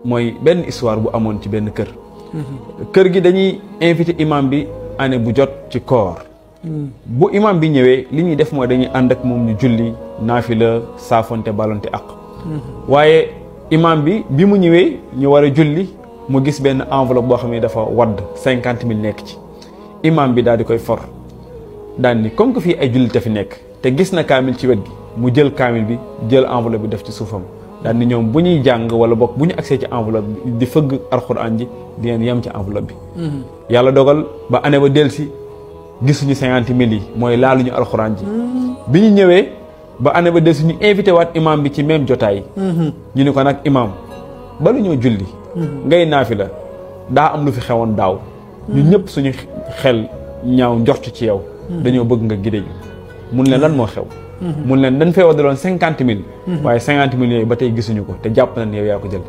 mooy benn histoire bu amoon ci benn kër. kër gi dañuy invité imam bi année bu jot ci koor. bu imam bi ñëwee li ñuy def mooy dañuy ànd ak moom ñu julli naafila saafonte balonte ak. waaye imam bi mu ñëwee ñu war a julli mu gis benn enveloppe boo xam ne dafa wadd 50 000 nekk ci. imam bi daal di koy for daal ni comme que fii ay jullit a fi nekk te gis na kaamil ci wet gi mu jël kaamil bi jël enveloppe bi def ci suufam. daal ni ñoom bu ñuy jàng wala bokk bu ñu agsee ci enveloppe bi di fëgg alxuraan ji di ngeen yem ci enveloppe bi. yàlla dogal ba année ba delsi gisuñu 50 000 yi mooy laaluñu alxuraan ji. bi ñu ñëwee ba année ba delsi ñu invité waat imam bi ci même jotaay. ñu ni ko nag imam ba lu ñoo julli. ngay naafi la daa am lu fi xewoon daaw. ñun ñëpp suñu xel ñaaw njort ci yow. dañoo bëgg nga gide ñu mun leen lan moo xew. mun leen dañ fee waddaloon 50 000. waaye 50 000 yooyu ba tey gisuñu ko te jàpp nañ yow yaa ko jël.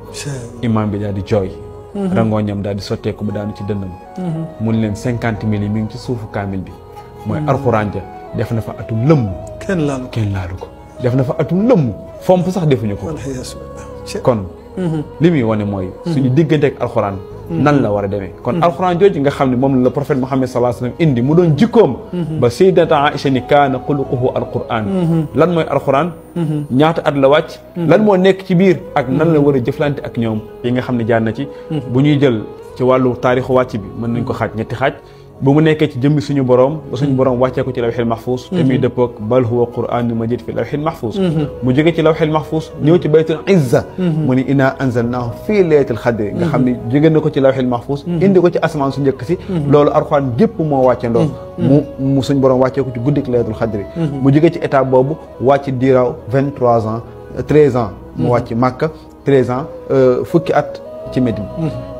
imam bi daal di jooy. rangooñam daal di sotteeku ba daanu ci dënnam. mun leen 50 000 yi mi ngi ci suufu kaamil bi. mooy alxuraan ja def na fa atum lëmm. kenn laalu ko def na fa atum lëmm fomp sax defuñu ko. kon li muy wane mooy. suñu diggante ak alxuraan. nan la war a demee kon alxuraan jooju nga xam ne moom la prophète Muhammad sallallahu alayhi wasallam indi mu doon jikkoom ba sayyidata Aïcha ni kaana xuluquhu alquran lan mooy alxuraan ñaata at la wàcc lan moo nekk ci biir ak nan la war a jëflante ak ñoom yi nga xam ne jaar na ci bu ñuy jël ci wàllu taarixu wàcc bi mën nañ ko xaaj ñetti xaaj bu mu nekkee ci jëmmi suñu borom ba suñu borom wàccee ko ci lawhil mahfuz te muy dëppoog bal huwa qur'anun majid fi lawhil mahfuz mu jóge ci lawhil mahfuz ñëw ci baytul izza mu ni inna anzalnahu fii laylatil qadr nga xam ne jóge na ko ci lawhil mahfuz indi ko ci asamaan su njëkk si loolu alxuraan gépp moo wàcce ndoo mu suñu borom wàccee ko ci guddik laylatul qadr mu jóge ci étape boobu wàcc diiraw 23 ans 13 ans mu wàcc Makka 13 ans fukki at ci Médine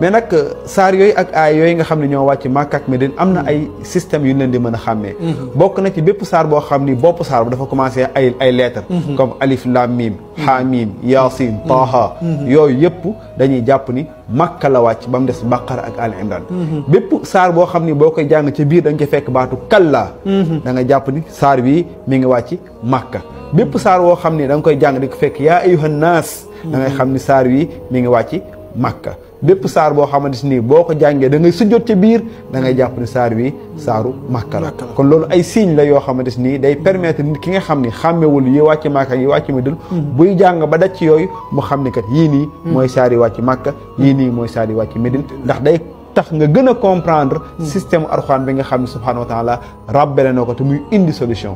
mais nag saar yooyu ak aay yooyu nga xam ne ñoo wàcc Makka ak Médine am na ay systèmes yu ñu leen di mën a xàmmee bokk na ci bépp saar boo xam ni bopp saar bu dafa commencé ay lettres comme alif lam mim ha mim yaasin taha yooyu yëpp dañuy jàpp ni Makka la wàcc ba mu des Baqara ak Al Imran bépp saar boo xam ni boo koy jàng ci biir da nga koy fekk baatu kalla da nga jàpp ni saar bii mi ngi wàcc Makka bépp saar boo xam ni da nga koy jàng di ko fekk yaa ayyuhan naas da ngay xam ni saar bii mi ngi wàcc Makka bépp saar boo xamante ni boo ko jàngee da ngay sujjóot ci biir da ngay jàpp ni saar wi saaru Makka la kon loolu ay signe la yoo xamante ni day permettre nit ki nga xam ni xàmmewul yi wàcc Makka yi wàcc Medina buy jàng ba daj ci yooyu mu xam ni kat yii nii mooy saar yi wàcc Makka yii nii mooy saar yi wàcc Medina ndax day tax nga gën a comprendre système alxuraan bi nga xam ne subhaanahu wa taala rabbele na ko te muy indi solution